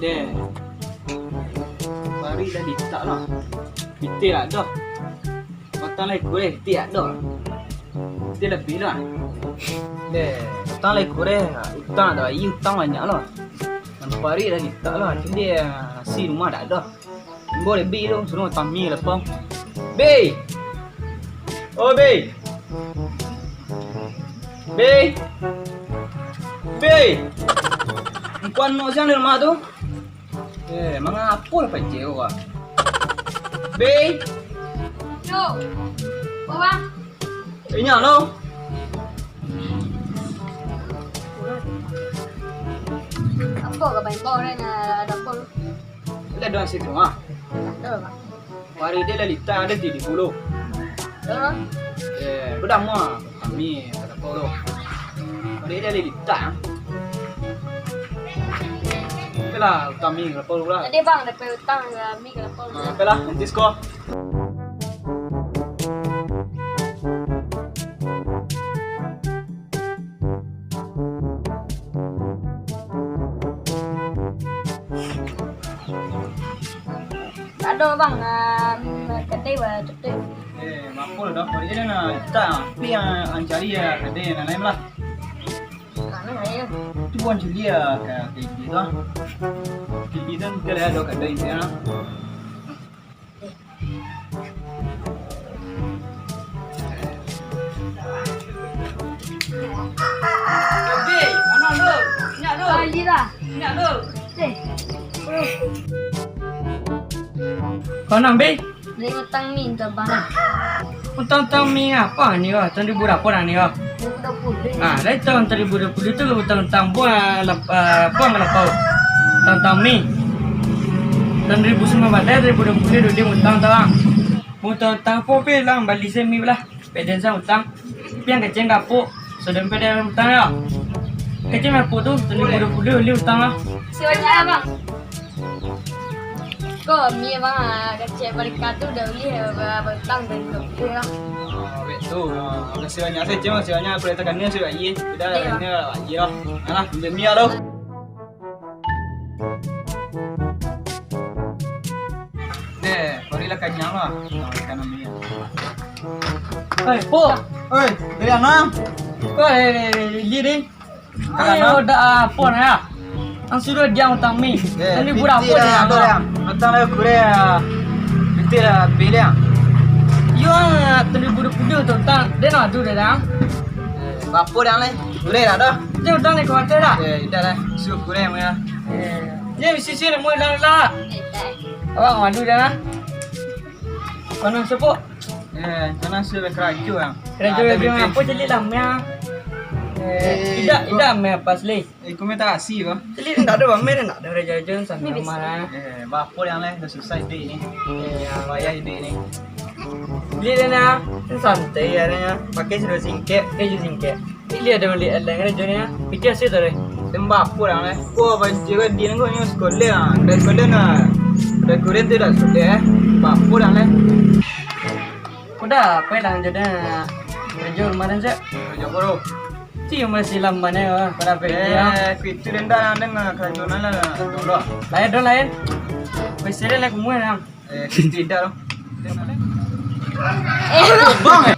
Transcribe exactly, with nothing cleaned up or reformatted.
Deh. Paruik lah litak lah. Pitih lah doh. Utang lah kureh, pitih lah doh. Pitih lebih lah. Deh, utang lah kureh, utang dak bayia, utang banyak lah. Nan paruik lah litak lah, pitih nasi rumah dak ado. Ambo lebih tu, suruah utang mi ka lapau. Bi! Oh, Bi! Bi! Bi! Angkuan nak siang di rumah tu? Eh, mangapo lah pajek ko, Kak? Bi! Yo. Apo, Bang? Inyak lo. Apo ka Bang imbau dek, ado apo? Lah doang situ, ah. Ado, Bang. Paruik dek lah litak, ado di pulo. Ado, Bang. Eh, udah mua. Kami ka lapau lo. Paruik dek lah litak, ah. Oke lah, kami ka lapau lo lah. Jadi, Bang, dapek utang, kami ka lapau lo. Ah, oke lah, nanti sko. Ado, Bang, ah, kadai ba tutuik. Eh, mapo lah, dah, kau aja dah nak litak, tapi yang ancari ya, kadai yang lain lah. Mana ya? Tu bukan cili ya, kayak, kayak gitu ah. Kayak gitu, kita lihat dong, kadai itu ya. Oke, mana tu? Inyak tu. Ah, iya lah. Inyak tu. Eh. Kau nang, Be? Bali utang mi tu, Bang. Utang-utang mi apo ni, wah? Utang ribu barapo dah ni, wah? Ribu duo puluah. Ah, dari tahun ribu duo puluah tu utang-utang buang lap-, ah, buang ka lapau. Utang-utang mi. Tahun ribu sambilan baleh, ribu duo puluah duduak utang tu, Bang. Utang-utang apo, Be, lah? Bali se mi lah. Peden sa utang. Piang keceng kapuk, sudah peden utang yo. Keceng kapuk tu, tadi kudo-kudo bali utang lah. Siwanya, Bang. Ko mi, Bang, ah, kecek balikan tu dah ulih, ah, utang dan dah ulih lah. Ah, betul. Ah, makasih banyak, saya cuma siwanya, kalau tak kena, saya bayar. Udah, Iya. Ini lah, bayar lah. Nah, ambil mi lah, lo. Deh, kau ni lah kanyang lah. Nah, ikan ambil. Oi, Puk. Oi, dari mana? Kau dari, dari, dari, dari. Kalau Ayo, dah apa nak ya? Ang suruh dia utang mi. Deh, tadi budak apa dia nak? Utang lah kurang. Betul lah, bilang. Yo, tadi budak-budak tu utang. Dia nak tu dah, dah. Eh, apa dah, leh? Boleh lah, dah. Dia utang ni kau kata dah. Eh, dah lah. Suruh kurang ya. Eh, dia mesti sih mau dah lah. Abang madu dah lah. Kau nak sepuk? Eh, kau nak suruh kerajo, Bang. Kerajo, ah, lebih tapi apa cili lamnya? Eh, eh, tidak, kau tidak meh pas leh. Eh, kau minta kasih, Bang. Cili tak ada, Bang. Meh tak ada kerajo-kerajo sana. Ini bisa. Mana? Eh, bapo yang lain dah susah hidup ini. Eh, ya, payah hidup ini. Beli dia nak. Santai ya, dia nak. Pakai sudah singkek, pakai je singkek. Pilih ada beli alang ada jone ah. Pitih asia tu deh. Tembak apa dah leh? Kau banci kan dia nengok ni sekolah ah. Dari sekolah nah. Dari kuliah tu dah sekolah eh. Tembak apa dah leh? Udah, apa lah jadi kerja rumah dan cek. Kerja apa tu? Ti masih lama ni ah. Pada apa dia? Eh, kuitu denda yang dengar kerja mana lah. Dulu. Lain dong lain. Masih ada lah kumuan ah. Eh, tidak loh. Eh, Bang,